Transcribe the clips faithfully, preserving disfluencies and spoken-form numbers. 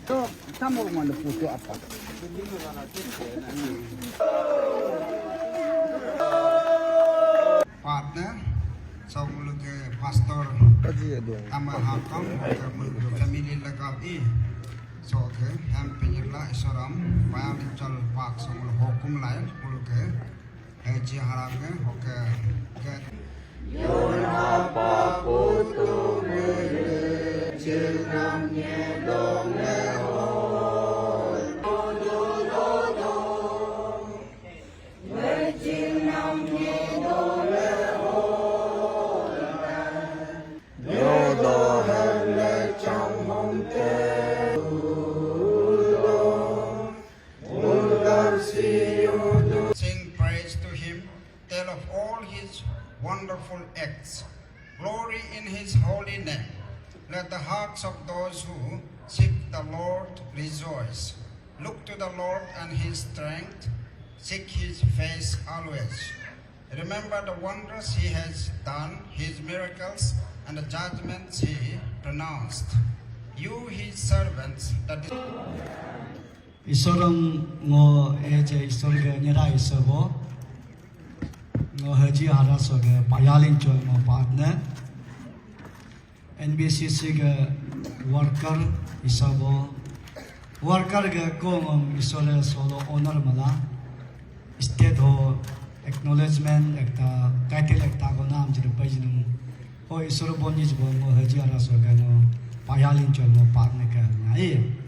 To, tamo ngol putu apa? Partner, so ngulu ke pastor ama hakam, ke ngulu ke family lagap i, so ke ham penyerla isoram, payal chal pak so ngulu hukum lain, ngulu ke Haji Haram ke, oke, ke. Sing praise to him, tell of all his wonderful acts. Glory in his holy name. Let the hearts of those who seek the Lord rejoice. Look to the Lord and his strength. Seek his face always. Remember the wonders he has done, his miracles, and the judgments he pronounced. You, his servants, the Isoram ngo eje Isor ge nyera Isor bo. Ngo Haji Hara so ge payalin cho ngo partner. N B C C ge worker Isor bo. Worker ge ko ngom Isor solo honor mala. State ho acknowledgement ekta, title ekta ko naam jere pajinum. Ho Isor bo nij bo ngo Haji Hara so ge ngo payalin cho ngo partner ke ngai.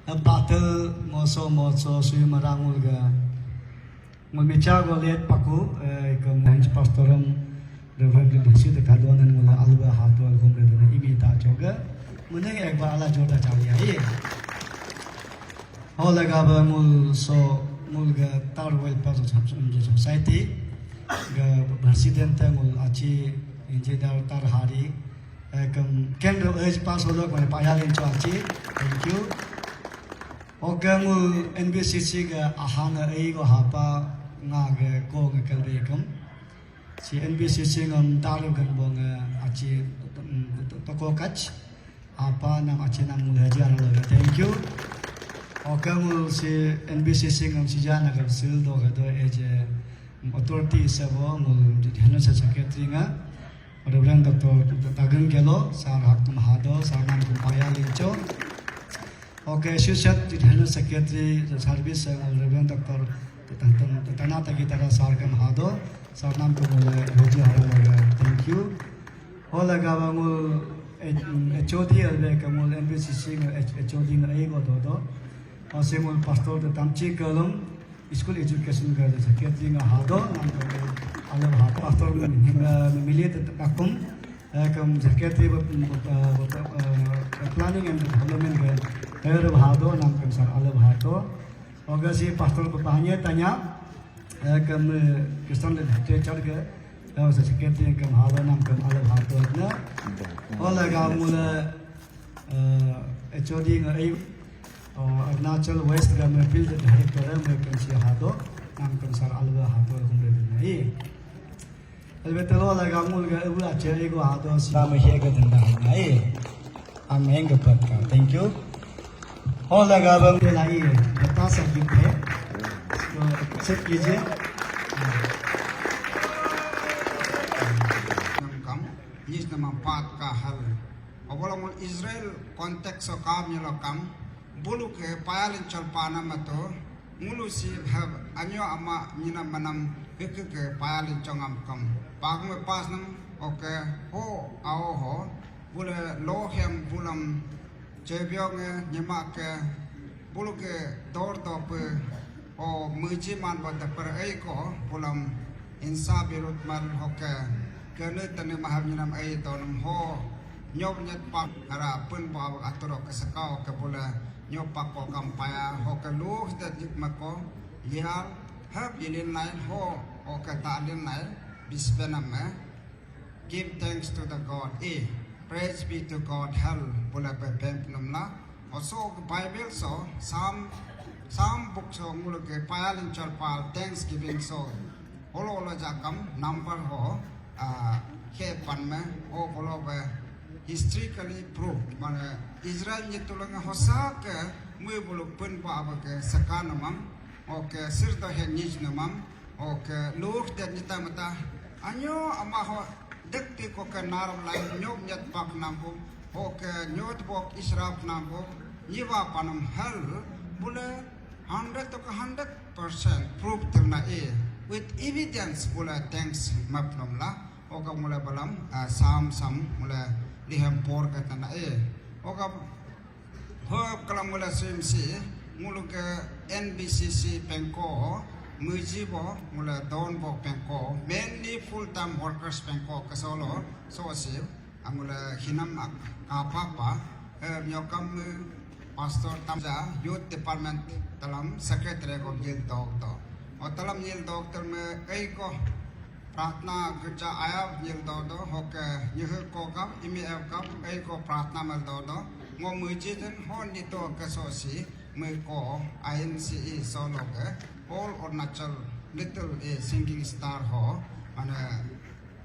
Apatel moso moso sui marangul ga. Ngul micha go let paku, eh, ke Mohenj Pastorum, Reverend Bhasi de Kadonan ngula alba hatu alhum redana imi ta choga. Mune ek ba ala jorda chawi ai. Ho laga ba ngul so ngul ga Tar Welfare Society ga president ngul achi engineer Tar Hari. Eh, kem, ken ro, eh, pass ho lok mane payalin cho achi. Thank you. Oke, ngul N B C C ga ahang, eh, go hapa nga ga ko ga kalbe kem. Si N B C C ngam daru gan bong, eh, achi, mm, to-, toko kach. Apa nam achi nam ngul Haji Hara lo ga. Thank you. Oke, ngul si N B C C ngam si jana ga sil do ga do, eh, je, mm, authority sabo ngul General Secretary nga. Reverend Doctor Tagang Gelo, sar haktum hado, sar nam kumpaya lincho. Oke, Associate General Secretary Service, eh, Reverend Doctor Tan-, Tan-, Tana Tagitara sar kam hado, sar nam kumule Haji Hara laga. Thank you. Hola gaba ngul, eh, H O D albe kamul N B C C ngul H-, H O D ngul aigo dodo. Ose ngul Pastor Tamchi Kalum, School education ga secretary nga hado, nam ka alab ha pastor nga, eh, mili te takum, eh, kam secretary ba, ba, ba, ba, eh, planning and development ga, eh, hado, nam kam sar alab hado. Oga si pastor ba bahanya tanya, eh, kam, eh, Christian literature ga, eh, secretary kam hado, nam kam alab hado na. Ola ga mula, eh, H O D nga ai, oh, Arunachal West ga me field director me kan si hado, nam kan sar alwa hado hum re dina. Eh. Elbe telo laga ngul ga ebu ache ego ado si. Nama hega denda hai. Am hega patka. Thank you. Ho laga bang de lai. Bata sa gift hai. So, accept kijiye. Nam kam, nis nama pat ka hal. Obola mul Israel context so kam nyelo kam. Bulu ke payalin chol panam ato. Ngulu si hab anyo ama nyina manam heke ke payalin chongam kam. Pagme pasnam oke ho ao ho. Bule lohem bulam chebyong e nyema ke bulu ke dor dope o muji man ba teper ei ko bulam insa birut mal hoke kene tene maham nyinam ei tonam ho nyop nyet pam hara pun ba aturok ke sekau ke bule nyop pak ko kam paya hoke luh de jik mako lial hab ilin nai ho hoke ta lin nai bisbenam eh. Give thanks to the God. Eh, praise be to God. Hal bula pe pem pnum la. Also Bible so Psalm Psalm book so ngulu ke payal inchal pal thanksgiving so. Holo holo jakam number ho ah he pan me ho holo be historically proof mane Israel ni tulang hosa ke mui bulu pun pa aba ke sekanamam. Oke, sir to he nij namam. Oke, luk de nita mata. Anyo ama ho dekti ko ke naram lai nyok nyat pak nampu. Oke, nyot bok israf nampu. Nyiwa panam hal bule hundred to hundred percent proof terna e with evidence bule thanks map nom la. Oka mula balam ah, sam sam mula lihem por kata na e. Oka Hop kalam mula swim si ngulu ke N B C C pengko muji bo mula don bo pengko mainly full time workers pengko kesolo so si angula hinam ak kapa pa eh, nyokam eh, pastor tamja youth department dalam secretary ko gil dok to. O dalam gil dok terme ei ko Pratna gerja ayab nyil dodo hoke nyuhuk ko kam imi ev kam ei ko pratna mel dodo ngo muji den ho nito ke so si mui ko I N C E solo ke All Arunachal Little A Singing Star ho mane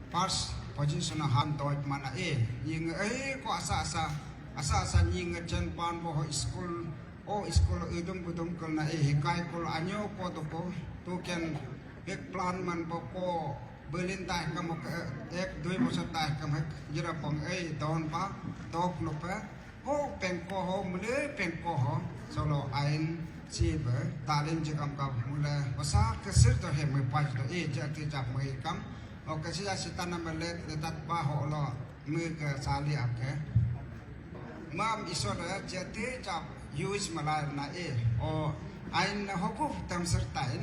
first position han doi mana e nying ei ko asa asa asa asa nying chen pan bo ho school o school udum budum kul na e hikai kul anyo ko doko tu ken Ek plan man bo ko belin tai kam ek dui bosor tai kam ek jira pong ei don pa dok no pe ho pengko ho mule pengko ho solo ain si be talin jikam ka mule basa kesir to he me paj do e jati jap me kam o kesi ya sitana mele tat ba ho lo me ke sali ake mam isor jati jap use malai na e o ain ho ku tam sertain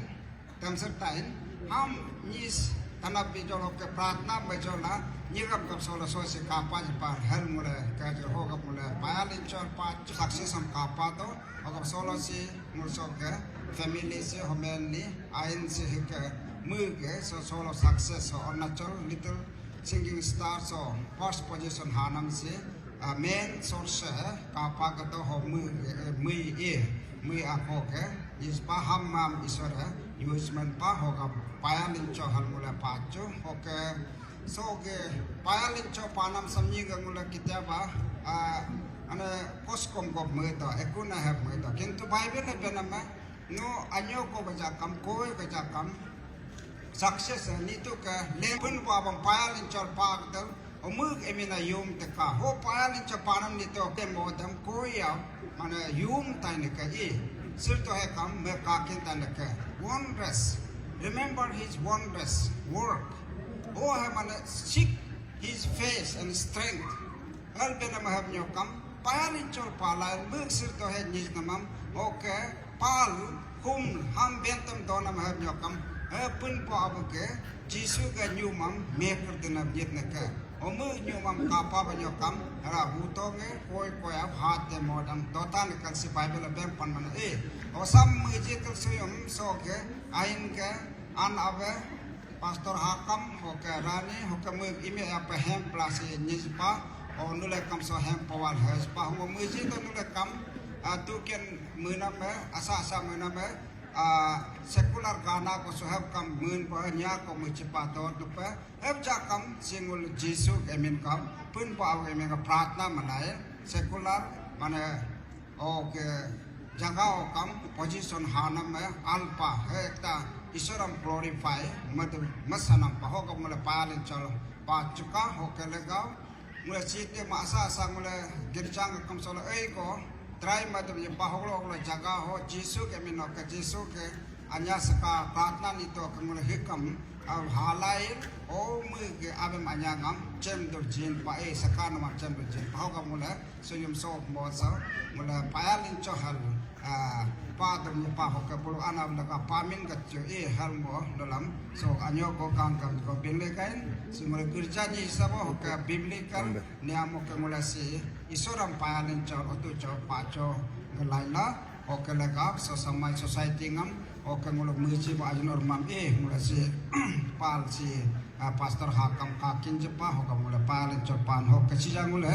Tamsar tain ham nis tanap bijol ke pratna bajola nyigam gap solo so se kapa je pa hel mule ka je ho gap mule payal inchor pa success ham kapa to ho gap solo si mul so ke family se homen ni ain se ke mu ke so solo success ho Arunachal Little Singing Star so first position hanam se Ah, main source eh, kapa kata ho mui eh, mui eh, mui ako ke is pa ham mam isor eh, use man pa ho ka payal incho hal mula pacho ho ke so ke payal incho panam samni ga mula kitab ah, ah, ane koskom ko mui to ekuna heb mui to kintu Bible eh benam eh, No anyo ko bajakam koi bajakam success ni tu ke lempun pa bang payal inchor pa tel omuk emina yum teka ho payal inchor panam ni to ke modam koi ya mana yum tai ne ke i sir to he kam me kakin tai ne ke wondrous remember his wondrous work ho he mana seek his face and strength Hal bena mahap nyokam payal inchor palai muk sir to he nyis namam oke pal hum ham bentam dona mahap nyokam he pun po abu ke Jisu ga nyumam mekur dinam nyit neke omu nyumam kapa ba nyokam ra huto nge koi koi ab hat de modam dota nikal si Bible bem pan mana e osam muji kal suyum so ke ain ke an abe Pastor hakam hoke rani hoke mui imi apa hem plasi nyispa o nule kam so hem pawal hespa homo mui ji to nule kam atu ken mui nam me asa asa mui nam me Ah, secular gana ko so heb kam mun pa nya ko mu chipa to tu pa heb ja kam singul Jisu ke min kam pun pa au ke min ka pratna manai secular mane oke jaga o kam position hanam me alpa he ekta Iswaram glorify madu masanam pa ho kam mule palin chal pa chuka ho ke legao. Mula site ma asa asa mula girjang kam solo ei ko try ma tu ye pahoglo oglo jaga ho Jisu ke mino ke Jisu ke anya saka pratna ni to ke mula hikam au halai o mu ke abem anya ngam chem dur jin pa e saka nama chem dur jin pa ho ka mula suyum so mo sa mula payalin chohal. Ah, pa tum ni pa ho ke bulu anam da ka pamin ka chu e hal mo dalam so anyo ko kang kam ko bin le kain si mula girja ni sabo ho ke biblical. Niam oke mula si Iswaram payalin chor otu chor pacho ngelai la oke lega so samai society ngam oke mula muji ba ajin or mam eh mula si pal si ah, pastor hakam kakin jepa oke mula payalin chor pan oke si jang mula